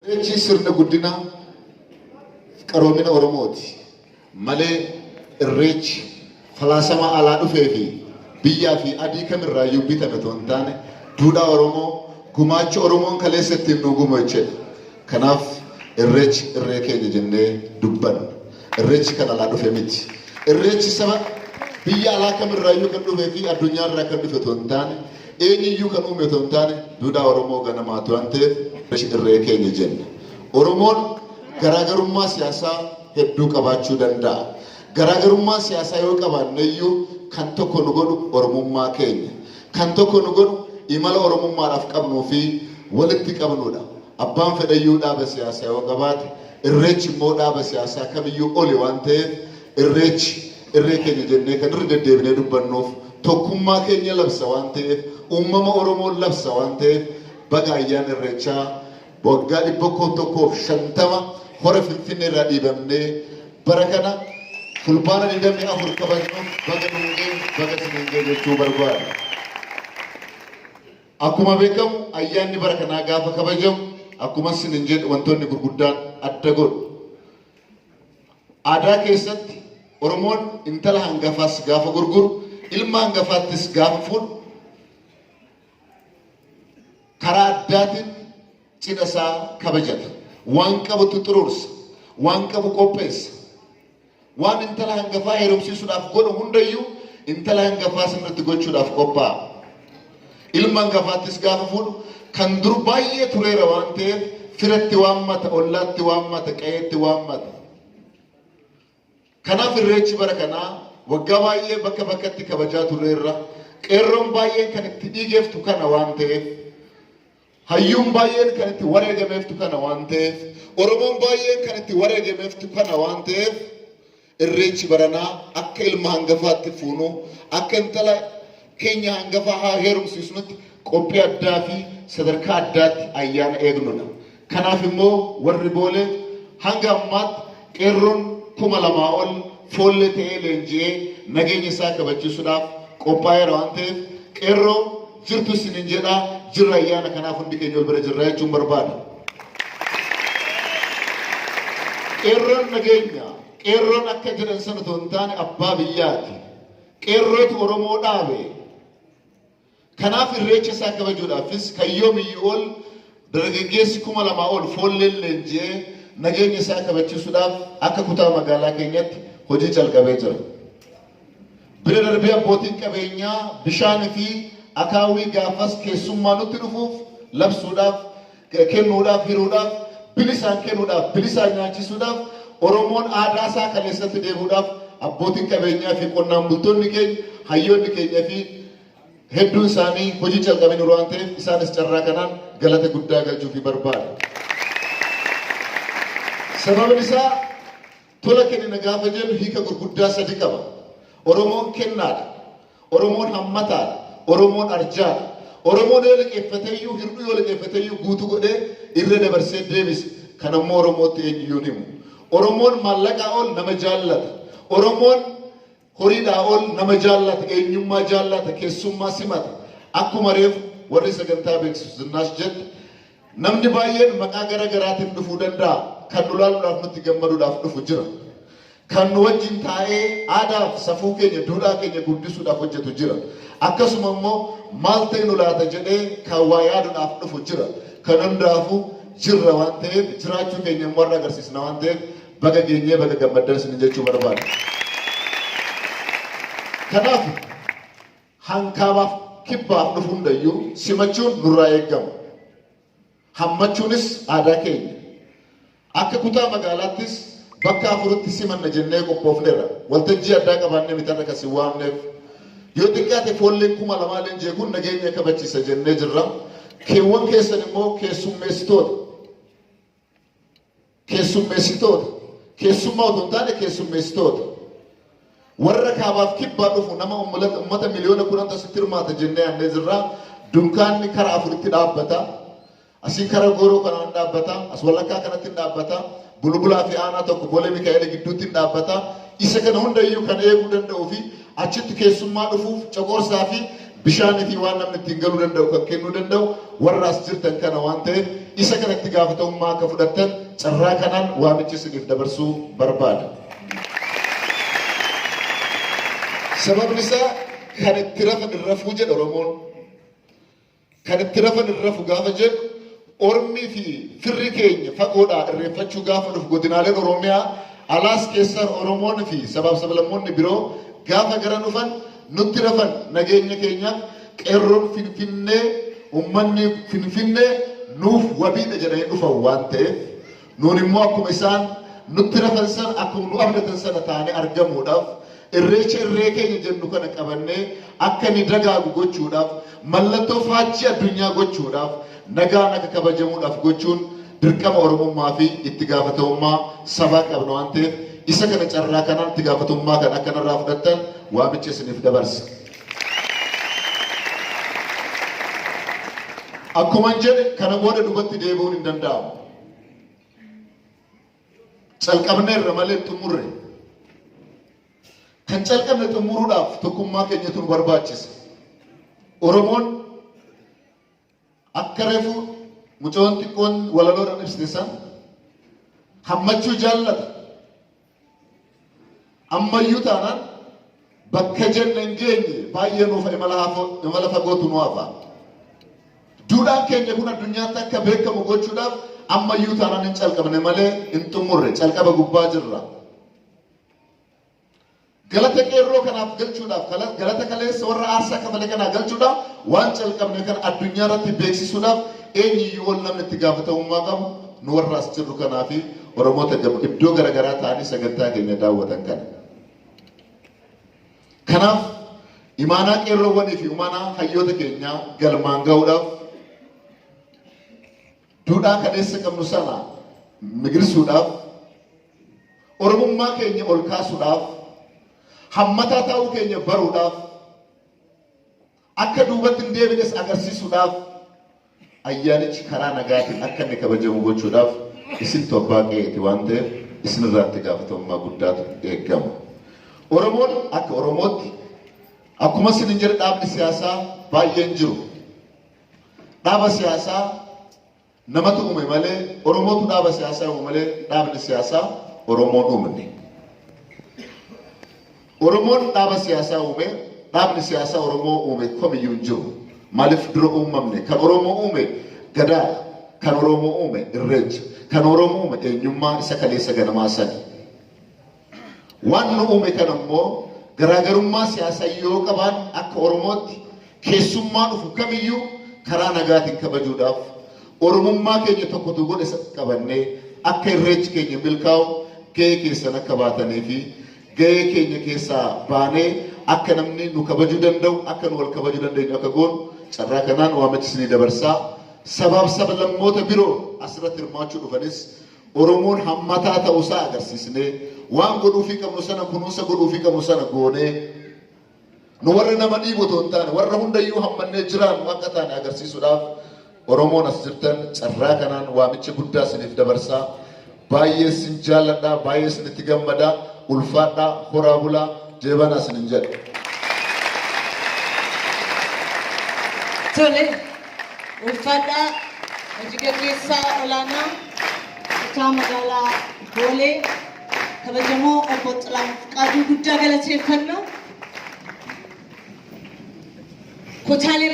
Irreechi sirna guddina qaroomina Oromooti malee Irreechi falaasama alaa dhufee fi biyyaa fi adii kamirraayyuu bitame otoo hin taane duudhaa Oromoo gumaacha Oromoon kaleessa ittiin nu gumaachedha. Kanaaf Irreechi irree keenya jennee dubbanna. Irreechi kan alaa dhufe miti. Irreechi saba biyya alaa kamirraayyuu kan dhufee fi addunyaarraa kan dhufe otoo hin taane eenyuyyuu kan uume otoo hin taane duudhaa Oromoo ganamaatu waan ta'eef Irreechi irree keenya jenna. Oromoon garaagarummaa siyaasaa hedduu qabaachuu danda'a. Garaagarummaa siyaasaa yoo qabaanne iyyuu kan tokko nu godhu Oromummaa keenya. Kan tokko nu godhu imala Oromummaadhaaf qabnuu fi walitti qabnudha. Abbaan fedhayyuu dhaaba siyaasaa yoo qabaate, Irreechi immoo dhaaba siyaasaa kamiyyuu oli waan ta'eef Irreechi irree keenya jennee kan irra deddeebinee dubbannuuf tokkummaa keenya labsa waan ta'eef, uumama Oromoo labsa waan ta'eef baga ayyaana Irreechaa waggaa 150 hora Finfinnee irraa dhiibamnee bara kana Fulbaana 24 kabajnuuf baga nuun ga'e, baga isiniin ga'e jechuu barbaada. Akkuma beekamu ayyaanni bara kanaa gaafa kabajamu akkuma isiniin jedhe wantoonni gurguddaan adda godhu. Aadaa keessatti Oromoon intala hangafaas gaafa gurguru, ilma hangafaattis gaafa fuudhu karaa addaatiin cidha isaa kabajata. Waan qabutti xuruursa. Waan qabu qopheessa. Waan intala hangafaa heerumsiisuudhaaf godhu hundayyuu intala hangafaa sanatti gochuudhaaf qophaa'a. Ilma hangafaattis gaafa fuudhu kan dur baay'ee tureera waan ta'eef firatti waammata, ollaatti waammata, qe'eetti waammata. Kanaaf Irreechi bara kanaa waggaa baay'ee bakka bakkatti kabajaa turreerra. Qeerroon baay'een kan itti dhiigeeftu kana waan ta'eef, hayyuun baay'een kan itti wareegameeftu kana waan ta'eef, Oromoon baay'een kan itti wareegameeftu kana waan ta'eef, Irreechi baranaa akka ilma hangafaatti fuunuu, akka intala keenya hangafaa haa heerumsiisnutti qophii addaa fi sadarkaa addaatti ayyaana eegnudha. Kanaaf immoo warri Boolee hanga ammaatti qeerroon 2000 ol foollee ta'ee leenji'ee nageenya isaa kabachiisuudhaaf qophaa'eera waan ta'eef qeerroo jirtu isiniin jedha, jirra, ayyaana kanaaf hundi keenya wal bira jirra jechuun barbaada. Qeerroon nageenya, qeerroon akka jedhan sana otoo hin taane abbaa biyyaati. Qeerrootu Oromoo dhaabe. Kanaaf Irreecha isaa kabajuudhaafis kan yoomiyyuu ol dargaggeessi 2000 ol foolleen leenji'ee nageenya isaa kabachiisuudhaaf akka kutaa magaalaa keenyatti hojii calqabee jira. Bira darbee abbootiin qabeenyaa bishaanii fi akaawwii gaafas keessummaa nutti dhufuuf labsuudhaaf, kennuudhaaf, hiruudhaaf, bilisaan kennuudhaaf, bilisaan nyaachisuudhaaf, Oromoon aadaa isaa kaleessatti deebi'uudhaaf abbootiin qabeenyaa fi qonnaan bultoonni keenya, hayyoonni keenya fi hedduun isaanii hojii calqabaniiru waan ta'eef isaanis carraa kanaan galata guddaa galchuufii barbaada. Sababni isaa tola kennina gaafa jennu hiika gurguddaa sadi qaba. Oromoon kennaadha. Oromoon hammataadha. Oromoon arjaadha. Oromoon yoo liqeeffateyyuu hir'uu yoo liqeeffateyyuu guutuu godhee irra dabarsee deebisa. Kan ammoo Oromootti eenyuyyuu hin himu. Oromoon maallaqaa ol nama jaallata. Oromoon horiidhaa ol nama jaallata, eenyummaa jaallata, keessummaa simata. Akkuma reefu warri sagantaa beeksisu Zinnaash jette, namni baay'een maqaa gara garaatiin dhufuu danda'a. Kan nu laaluudhaaf nutti gammaduudhaaf dhufu jira. Kan nu wajjin taa'ee aadaaf safuu keenya, duudhaa keenya guddisuudhaaf hojjetu jira. Akkasuma immoo maal ta'e nu laata jedhee kan waa yaaduudhaaf dhufu jira. Kan hundaafuu jirra waan ta'eef jiraachuu keenya immoo har'a agarsiisna waan ta'eef baga geenyee baga gammaddan isin jechuu barbaada. Kanaaf hankaabaaf kibbaaf dhufu hundayyuu simachuun nurraa eegama. Hammachuunis aadaa keenya. Akka kutaa magaalaattis bakka afuritti simanna jennee qophoofneerra. Waltajjii addaa qabaannee miti har'a kan sin waamneef. Yoo xiqqaate foolleen 2000 leenji'e kun nageenya kabachiisa jennee jirra. Keewwan keessan immoo keessummeessitoota. Keessummeessitoota. Keessummaa otoo hin taane keessummeessitoota. Warra kaabaaf kibbaa dhufu nama uummata miliyoona 10 asitti hirmaata jennee yaadnee jirra. Dunkaanni kara afuritti dhaabbata. Asii kara gooroo kanaan dhaabbata. As walakkaa kanatti dhaabbata. Bulbulaa fi aanaa tokko Boolee Mikaa'ela gidduutti dhaabbata. Isa kana hundayyuu kan eeguu danda'uu fi achitti keessummaa dhufuuf coqorsaa fi bishaanii fi waan namni ittiin galuu danda'u kan kennuu danda'u warra as jirtan kana waan ta'eef isa kanatti gaafatamummaa akka fudhattan carraa kanaan waamicha isiniif dabarsuu barbaada. Sababni isaa kan itti rafan hin rafuu jedha Oromoon. Kan itti rafan hin rafu gaafa jedhu, ormii fi firri keenya fagoodhaa irreeffachuu gaafa dhufu, godinaaleen Oromiyaa alaas keessaan Oromoon fi sabaaf sablammoonni biroo gaafa gara dhufan nutti rafan, nageenya keenyaaf qeerroon Finfinnee, uummanni Finfinnee nuuf wabiidha jedhanii dhufan waan ta'eef, nuun immoo akkuma isaan nutti rafan sana, akkuma nu abdatan sana taanee argamuudhaaf, irreecha irree keenya jennu kana qabannee akka inni dagaagu gochuudhaaf, mallattoo faajjii addunyaa gochuudhaaf, nagaan akka kabajamuudhaaf gochuun dirqama Oromummaa fi itti gaafatamummaa sabaa qabna waan ta'eef, isa kana carraa kanaan itti gaafatamummaa kan akka narraa fudhattan waamicha isiniif dabarsa. Akkuma jedhe, kana booda duubatti deebi'uun hin danda'amu. Calqabneerra malee xumurre. Kan calqabne xumuruudhaaf tokkummaa keenyatu nu barbaachisa. Oromoon akka reefu mucoon xiqqoon walaloodhaan ibsite san hammachuu jaallata. Ammayyuu taanaan bakka jenne hin geenye, baay'ee nuuf imala fagootu nu hafa. Duudhaan keenya kun addunyaatti akka beekamu gochuudhaaf ammayyuu taanaan hin calqabne malee hin xumurre, calqaba gubbaa jirra. Galata qeerroo kanaaf galchuudhaaf, galata kaleessa warra aarsaa kafale kanaa galchuudhaaf, waan calqabne kana addunyaa irratti beeksisuudhaaf eenyuyyuu ol namni itti gaafatamummaa qabu nu warra as jirru kanaa fi Oromoota iddoo garaagaraa ta'anii sagantaa keenya daawwatan kana. Kanaaf imaanaa qeerroowwanii fi imaanaa hayyoota keenyaa galmaan ga'uudhaaf, duudhaa kaleessa qabnu sana migirsuudhaaf, Oromummaa keenya ol kaasuudhaaf, hammataa ta'uu keenya baruudhaaf, akka duubatti hin deebines agarsiisuudhaaf, ayyaanichi karaa nagaatiin akka inni kabajamu gochuudhaaf isintu abbaa qe'eeti waan ta'eef isinirraa itti gaafatamummaa guddaatu eegama. Oromoon akka Oromootti, akkuma isin hin jedhe, dhaabni siyaasaa baay'een jiru. Dhaaba siyaasaa namatu uume malee, Oromootu dhaaba siyaasaa uume malee dhaabni siyaasaa Oromoon uumne. Oromoon dhaaba siyaasaa uume, dhaabni siyaasaa Oromoo uume kamiyyuu hin jiru. Maaliif dura uumamne? Kan Oromoo uume Gadaadha. Kan Oromoo uume Irreecha. Kan Oromoo uume eenyummaa isa kaleessa ganamaa sani. Waan nu uume kana immoo garaagarummaa siyaasaa yoo qabaan, akka Oromootti keessummaa dhufu kamiyyuu karaa nagaatiin kabajuudhaaf Oromummaa keenya tokkotu godhe qabannee akka irreechi keenya milkaa'u gahee keessan akka baatanii fi gahee keenya keessaa baanee akka namni nu kabajuu danda'u, akka nu wal kabajuu dandeenyu akka goonu carraa kanaan waamicha isinii dabarsaa. Sabaaf sablammoota biroo asirratti hirmaachuu dhufanis Oromoon hammataa ta'uusaa agarsiisnee, waan godhuufii qabnu sana, kunuunsa godhuufii qabnu sana goonee, nu warra nama dhiibu otoo hin taane warra hundayyuu hammannee jiraannu akka taane agarsiisuudhaaf Oromoon as jirtan carraa kanaan waamicha guddaa isiniif dabarsaa. Baay'ee isin jaalladha, baay'ee isinitti gammada, ulfaadhaa, horaa bulaa, jeebanaa isinin jedha. Tole, ulfaadhaa hojii gaggeessaa olaanaa kutaa magaalaa Boolee kabajamoo obbo Xilaahun Fiqaaduu guddaa galateeffanna. Kutaalee